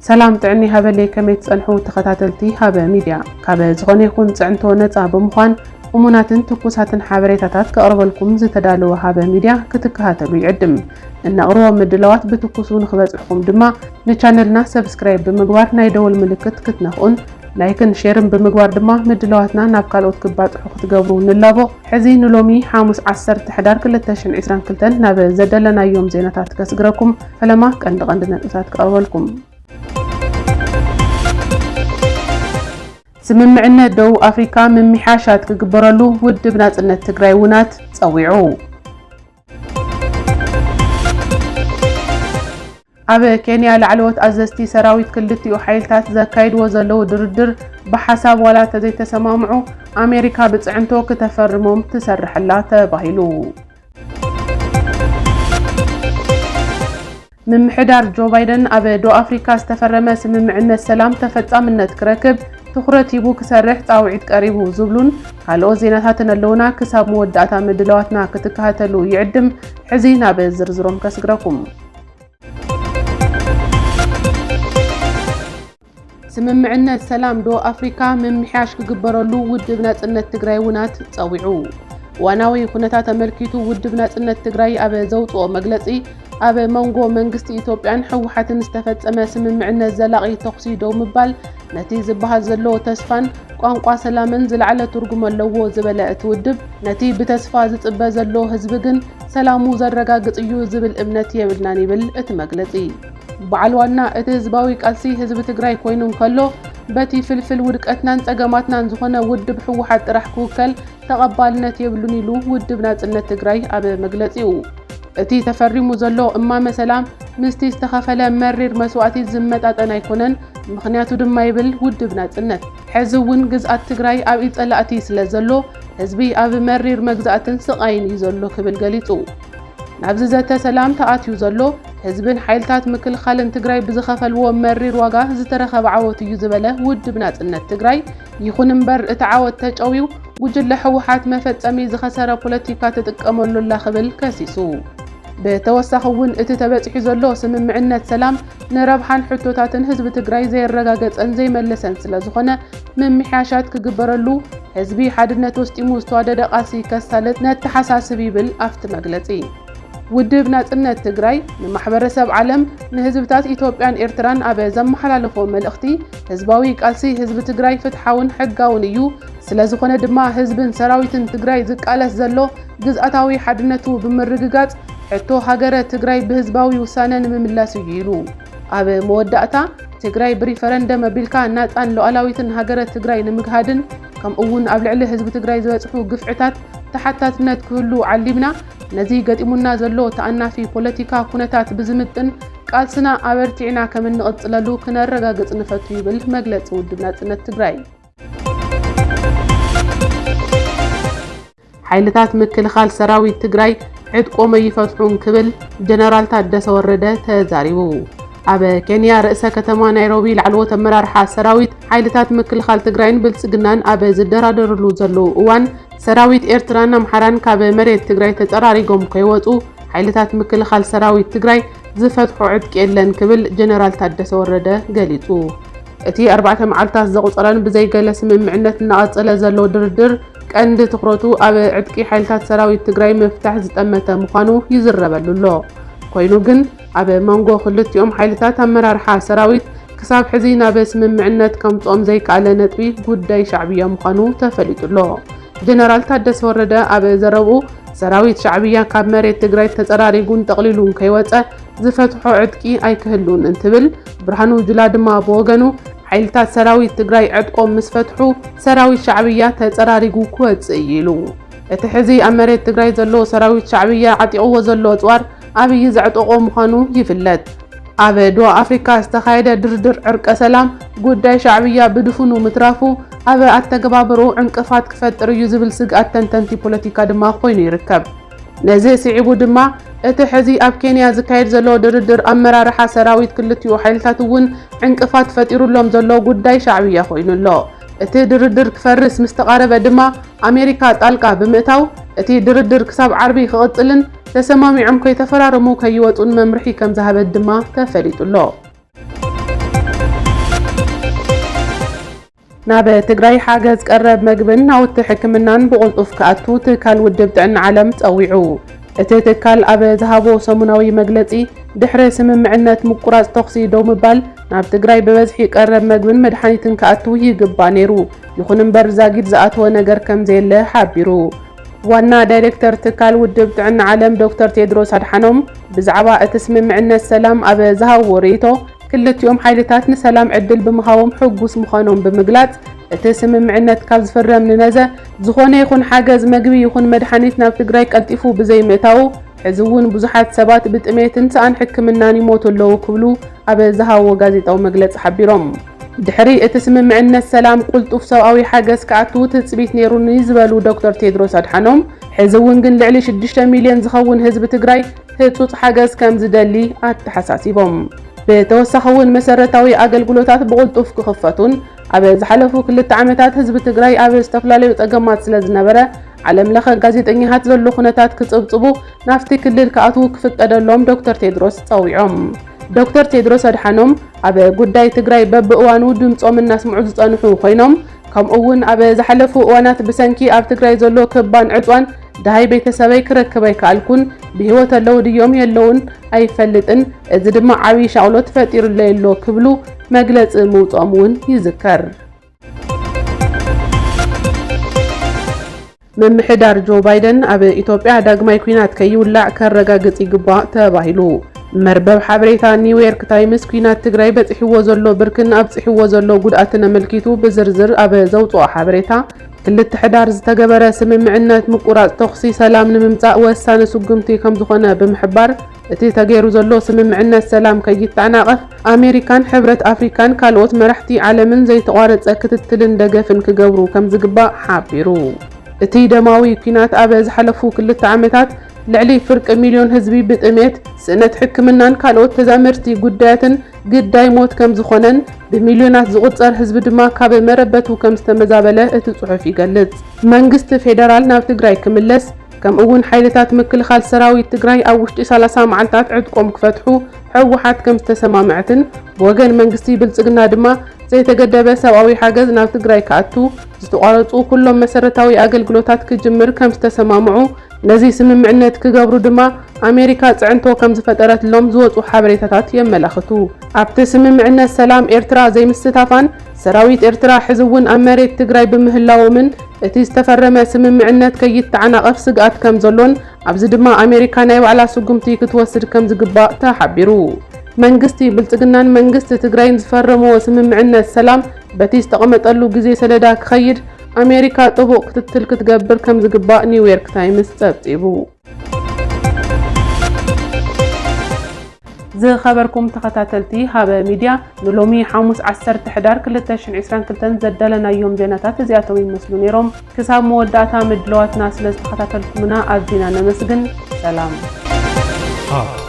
ሰላም ጥዕና ይሃበለይ፣ ከመይ ትጸንሑ ተኸታተልቲ ሃበ ሚድያ? ካብ ዝኾነ ይኹን ጽዕንቶ ነጻ ብምዃን እሙናትን ትኩሳትን ሓበሬታታት ከቕርበልኩም ዝተዳለወ ሃበ ሚድያ ክትከታተሉ ይዕድም። እነቕርቦ ምድላዋት ብትኩሱ ንኽበጽሕኩም ድማ ንቻነልና ሰብስክራይብ ብምግባር ናይ ደወል ምልክት ክትነኽኡን ላይክን ሼርን ብምግባር ድማ ምድላዋትና ናብ ካልኦት ክባጽሑ ክትገብሩ ንላቦ። ሕዚ ንሎሚ ሓሙስ ዓሰርተ ሕዳር ክልተ ሽሕን ዕስራን ክልተን ናብ ዘደለናዮም ዜናታት ከስግረኩም። ፈለማ ቀንዲ ቀንዲ ነጥብታት ክቐርበልኩም። ስምምዕነት ደቡብ ኣፍሪካ ምምሕያሻት ክግበረሉ ውድብ ናጽነት ትግራይ ውናት ጸዊዑ። ኣብ ኬንያ ላዕለዎት ኣዘዝቲ ሰራዊት ክልቲኡ ሓይልታት ዘካይድዎ ዘለዉ ድርድር ብሓሳብ ዋላ እንተዘይተሰማምዑ ኣሜሪካ ብጽዕንቶ ክተፈርሞም ትሰርሐላ ተባሂሉ። ምምሕዳር ጆ ባይደን ኣብ ደቡብ ኣፍሪካ ዝተፈረመ ስምምዕነት ሰላም ተፈጻምነት ክረክብ ትኹረት ሂቡ ክሰርሕ ጻውዒት ቀሪቡ ዝብሉን ካልኦት ዜናታትን ኣለውና። ክሳብ መወዳእታ ምድላዋትና ክትከታተሉ ይዕድም። ሕዚ ናብ ዝርዝሮም ከስግረኩም። ስምምዕነት ሰላም ደቡብ ኣፍሪካ ምምሕያሽ ክግበረሉ ውድብ ናጽነት ትግራይ ውናት ጸዊዑ። እዋናዊ ኩነታት ኣመልኪቱ ውድብ ናጽነት ትግራይ ኣብ ዘውፅኦ መግለፂ፣ ኣብ መንጎ መንግስቲ ኢትዮጵያን ህወሓትን ዝተፈጸመ ስምምዕነት ዘላቒ ተኹሲ ደው ምባል ነቲ ዝበሃል ዘሎ ተስፋን ቋንቋ ሰላምን ዝለዓለ ትርጉም ኣለዎ ዝበለ እቲ ውድብ፣ ነቲ ብተስፋ ዝጽበ ዘሎ ህዝቢ ግን ሰላሙ ዘረጋግጽ እዩ ዝብል እምነት የብልናን ይብል እቲ መግለጺ። በዓል ዋና እቲ ህዝባዊ ቃልሲ ህዝቢ ትግራይ ኮይኑ እንከሎ፣ በቲ ፍልፍል ውድቀትናን ጸገማትናን ዝኾነ ውድብ ህወሓት ጥራሕ ክውከል ተቐባልነት የብሉን ኢሉ ውድብ ናጽነት ትግራይ ኣብ መግለጺኡ። እቲ ተፈሪሙ ዘሎ እማመ ሰላም ምስቲ ዝተኸፈለ መሪር መስዋእቲ ዝመጣጠን ኣይኮነን፣ ምኽንያቱ ድማ ይብል ውድብ ናጽነት፣ ሕዚ እውን ግዝኣት ትግራይ ኣብ ኢድ ጸላእቲ ስለ ዘሎ ህዝቢ ኣብ መሪር መግዛእትን ስቓይን እዩ ዘሎ ክብል ገሊጹ። ናብዚ ዘተ ሰላም ተኣትዩ ዘሎ ህዝብን ሓይልታት ምክልኻልን ትግራይ ብዝኸፈልዎ መሪር ዋጋ ዝተረኸበ ዓወት እዩ ዝበለ ውድብ ናጽነት ትግራይ፣ ይኹን እምበር እቲ ዓወት ተጨውዩ ጉጅለ ህወሓት መፈጸሚ ዝኸሰረ ፖለቲካ ትጥቀመሉ ኣላ ክብል ከሲሱ። ብተወሳኺ እውን እቲ ተበጺሑ ዘሎ ስምምዕነት ሰላም ንረብሓን ሕቶታትን ህዝቢ ትግራይ ዘየረጋገጸን ዘይመለሰን ስለ ዝኾነ ምምሕያሻት ክግበረሉ ህዝቢ ሓድነት ወስጢሙ ዝተዋደደ ቃልሲ ከሳልጥ ነተሓሳስብ ይብል ኣብቲ መግለጺ። ውድብ ናጽነት ትግራይ ንማሕበረሰብ ዓለም ንህዝብታት ኢትዮጵያን ኤርትራን ኣብ ዘመሓላለፎ መልእኽቲ ህዝባዊ ቃልሲ ህዝቢ ትግራይ ፍትሓውን ሕጋውን እዩ፣ ስለ ዝኾነ ድማ ህዝብን ሰራዊትን ትግራይ ዝቃለስ ዘሎ ግዝኣታዊ ሓድነቱ ብምርግጋጽ ሕቶ ሃገረ ትግራይ ብህዝባዊ ውሳነ ንምምላስ እዩ ኢሉ። ኣብ መወዳእታ ትግራይ ብሪፈረንደም ኣቢልካ ናጻን ሉዓላዊትን ሃገረ ትግራይ ንምግሃድን ከምኡ እውን ኣብ ልዕሊ ህዝቢ ትግራይ ዝበጽሑ ግፍዕታት ተሓታትነት ክህሉ ዓሊምና ነዚ ገጢሙና ዘሎ ተኣናፊ ፖለቲካ ኩነታት ብዝምጥን ቃልስና ኣበርቲዕና ከም እንቕጽለሉ ክነረጋግጽ ንፈቱ ይብል መግለጺ ውድብ ናጽነት ትግራይ። ሓይልታት ምክልኻል ሰራዊት ትግራይ ዕጥቆም ኣይፈትሑን ክብል ጀነራል ታደሰ ወረደ ተዛሪቡ። ኣብ ኬንያ ርእሰ ከተማ ናይሮቢ ላዕለዎት ኣመራርሓ ሰራዊት ሓይልታት ምክልኻል ትግራይን ብልጽግናን ኣብ ዝደራደርሉ ዘለዉ እዋን ሰራዊት ኤርትራን ኣምሓራን ካብ መሬት ትግራይ ተጸራሪጎም ከይወጹ ሓይልታት ምክልኻል ሰራዊት ትግራይ ዝፈትሖ ዕጥቂ የለን ክብል ጀነራል ታደሰ ወረደ ገሊጹ። እቲ ኣርባዕተ መዓልታት ዘቑጸረን ብዘይገለ ስምምዕነት እናቐጸለ ዘሎ ድርድር ቀንዲ ትኹረቱ ኣብ ዕጥቂ ሓይልታት ሰራዊት ትግራይ ምፍታሕ ዝጠመተ ምዃኑ ይዝረበሉ ኣሎ። ኮይኑ ግን ኣብ መንጎ ክልቲኦም ሓይልታት ኣመራርሓ ሰራዊት ክሳብ ሕዚ ናብ ስምምዕነት ከምጽኦም ዘይከኣለ ነጥቢ ጉዳይ ሻዕብያ ምዃኑ ተፈሊጡ ኣሎ። ጀነራል ታደሰ ወረደ ኣብ ዘረብኡ ሰራዊት ሻዕብያ ካብ መሬት ትግራይ ተጸራሪጉን ጠቕሊሉን ከይወጸ ዝፈትሖ ዕጥቂ ኣይክህሉን እንትብል፣ ብርሃኑ ጁላ ድማ ብወገኑ ሓይልታት ሰራዊት ትግራይ ዕጥቆም ምስ ፈትሑ ሰራዊት ሻዕብያ ተጸራሪጉ ክወጽእ እዩ ኢሉ። እቲ ሕዚ ኣብ መሬት ትግራይ ዘሎ ሰራዊት ሻዕብያ ዓጢቕዎ ዘሎ ኣጽዋር ኣብይ ዘዕጠቖ ምዃኑ ይፍለጥ። ኣብ ደቡብ ኣፍሪካ ዝተኻየደ ድርድር ዕርቀ ሰላም ጉዳይ ሻዕብያ ብድፉኑ ምትራፉ ኣብ ኣተገባብርኡ ዕንቅፋት ክፈጥር እዩ ዝብል ስግኣት ተንተንቲ ፖለቲካ ድማ ኮይኑ ይርከብ። ነዚ ስዒቡ ድማ እቲ ሕዚ ኣብ ኬንያ ዝካየድ ዘሎ ድርድር ኣመራርሓ ሰራዊት ክልቲኡ ሓይልታት እውን ዕንቅፋት ፈጢሩሎም ዘሎ ጉዳይ ሻዕብያ ኮይኑ ኣሎ። እቲ ድርድር ክፈርስ ምስ ተቓረበ ድማ ኣሜሪካ ጣልቃ ብምእታው እቲ ድርድር ክሳብ ዓርቢ ክቕጽልን ተሰማሚዖም ከይተፈራረሙ ከይወጹን መምርሒ ከም ዝሃበት ድማ ተፈሊጡ ኣሎ። ናብ ትግራይ ሓገዝ ቀረብ መግብን ናውቲ ሕክምናን ብቕልጡፍ ክኣቱ ትካል ውድብ ጥዕና ዓለም ጸዊዑ። እቲ ትካል ኣብ ዝሃቦ ሰሙናዊ መግለጺ፣ ድሕሪ ስምምዕነት ምቁራጽ ተኹሲ ደው ምባል፣ ናብ ትግራይ ብበዝሒ ቀረብ መግብን መድሓኒትን ክኣቱ ይግባእ ነይሩ። ይኹን እምበር ዛጊድ ዝኣተወ ነገር ከም ዘየለ ሓቢሩ። ዋና ዳይሬክተር ትካል ውድብ ጥዕና ዓለም ዶክተር ቴድሮስ ኣድሓኖም ብዛዕባ እቲ ስምምዕነት ሰላም ኣብ ዝሃብዎ ርእይቶ፣ ክልቲኦም ሓይልታት ንሰላም ዕድል ብምሃቦም ሕጉስ ምዃኖም ብምግላጽ፣ እቲ ስምምዕነት ካብ ዝፍረም ንነዘ ዝኾነ ይኹን ሓገዝ መግቢ ይኹን መድሓኒት ናብ ትግራይ ቀልጢፉ ብዘይምእታዉ፣ ሕዚ እውን ብዙሓት ሰባት ብጥሜትን ሰኣን ሕክምናን ይሞቱ ኣለዉ ክብሉ ኣብ ዝሃብዎ ጋዜጣዊ መግለጺ ሓቢሮም። ድሕሪ እቲ ስምምዕነት ሰላም ቅልጡፍ ሰብኣዊ ሓገዝ ክኣቱ ትጽቢት ነይሩኒ ዝበሉ ዶክተር ቴድሮስ ኣድሓኖም፣ ሕዚ እውን ግን ልዕሊ ሽዱሽተ ሚልዮን ዝኸውን ህዝቢ ትግራይ ህጹጽ ሓገዝ ከም ዝደሊ ኣተሓሳሲቦም። ብተወሳኺ እውን መሰረታዊ ኣገልግሎታት ብቕልጡፍ ክኽፈቱን ኣብ ዝሓለፉ ክልተ ዓመታት ህዝቢ ትግራይ ኣብ ዝተፈላለዩ ጸገማት ስለ ዝነበረ፣ ዓለም ለኸ ጋዜጠኛታት ዘሎ ኩነታት ክጽብጽቡ ናብቲ ክልል ክኣትዉ ክፍቀደሎም ዶክተር ቴድሮስ ጸዊዖም። ዶክተር ቴድሮስ ኣድሓኖም ኣብ ጉዳይ ትግራይ በብእዋኑ ድምጾም እናስምዑ ዝጸንሑ ኮይኖም፣ ከምኡ እውን ኣብ ዝሓለፉ እዋናት ብሰንኪ ኣብ ትግራይ ዘሎ ክባን ዕጽዋን ደሃይ ቤተሰበይ ክረክብ ኣይከኣልኩን፣ ብህይወት ኣለዉ ድዮም የለውን ኣይፈልጥን፣ እዚ ድማ ዓብዪ ሻቕሎት ፈጢሩለይ ኣሎ ክብሉ መግለጺ ምውጽኦም እውን ይዝከር። ምምሕዳር ጆ ባይደን ኣብ ኢትዮጵያ ዳግማይ ኲናት ከይውላዕ ከረጋግጽ ይግባእ ተባሂሉ። መርበብ ሓበሬታ ኒውዮርክ ታይምስ ኲናት ትግራይ በጺሕዎ ዘሎ ብርክን ኣብጺሕዎ ዘሎ ጉድኣትን ኣመልኪቱ ብዝርዝር ኣብ ዘውጽኦ ሓበሬታ፣ ክልተ ሕዳር ዝተገበረ ስምምዕነት ምቁራጽ ተኹሲ ሰላም ንምምጻእ ወሳኒ ስጉምቲ ከም ዝኾነ ብምሕባር፣ እቲ ተገይሩ ዘሎ ስምምዕነት ሰላም ከይተዓናቐፍ ኣሜሪካን ሕብረት ኣፍሪካን ካልኦት መራሕቲ ዓለምን ዘይተቋረጸ ክትትልን ደገፍን ክገብሩ ከም ዝግባእ ሓቢሩ። እቲ ደማዊ ኲናት ኣብ ዝሓለፉ ክልተ ዓመታት ልዕሊ ፍርቂ ሚልዮን ህዝቢ ብጥሜት፣ ስእነት ሕክምናን ካልኦት ተዛመድቲ ጉዳያትን ግዳይ ሞት ከም ዝኾነን ብሚልዮናት ዝቑጸር ህዝቢ ድማ ካብ መረበቱ ከም ዝተመዛበለ እቲ ጽሑፍ ይገልጽ። መንግስቲ ፌደራል ናብ ትግራይ ክምለስ፣ ከምኡ እውን ሓይልታት ምክልኻል ሰራዊት ትግራይ ኣብ ውሽጢ ሰላሳ መዓልታት ዕጥቆም ክፈትሑ ህወሓት ከም ዝተሰማምዐትን ብወገን መንግስቲ ብልጽግና ድማ ዘይተገደበ ሰብኣዊ ሓገዝ ናብ ትግራይ ክኣቱ፣ ዝተቋረጹ ኩሎም መሰረታዊ ኣገልግሎታት ክጅምር ከም ዝተሰማምዑ፣ ነዚ ስምምዕነት ክገብሩ ድማ ኣሜሪካ ጽዕንቶ ከም ዝፈጠረትሎም ዝወጹ ሓበሬታታት የመላኽቱ። ኣብቲ ስምምዕነት ሰላም ኤርትራ ዘይምስታፋን ሰራዊት ኤርትራ ሕዚ እውን ኣብ መሬት ትግራይ ብምህላዎምን እቲ ዝተፈረመ ስምምዕነት ከይተዓናቐፍ ስግኣት ከም ዘሎን ኣብዚ ድማ ኣሜሪካ ናይ ባዕላ ስጉምቲ ክትወስድ ከም ዝግባእ ተሓቢሩ። መንግስቲ ብልጽግናን መንግስቲ ትግራይን ዝፈረምዎ ስምምዕነት ሰላም በቲ ዝተቐመጠሉ ግዜ ሰሌዳ ክኸይድ ኣሜሪካ ጥቡቕ ክትትል ክትገብር ከም ዝግባእ ኒውዮርክ ታይምስ ጸብጺቡ። ዝኸበርኩም ተኸታተልቲ ሃበ ሚድያ፣ ንሎሚ ሓሙስ ዓሰርተ ሕዳር ክልተ ሽሕን ዕስራን ክልተን ዘዳለናዮም ዜናታት እዚኣቶም ይመስሉ ነይሮም። ክሳብ መወዳእታ ምድለዋትና ስለ ዝተኸታተልኩምና ኣዚና ነመስግን። ሰላም። ሃበ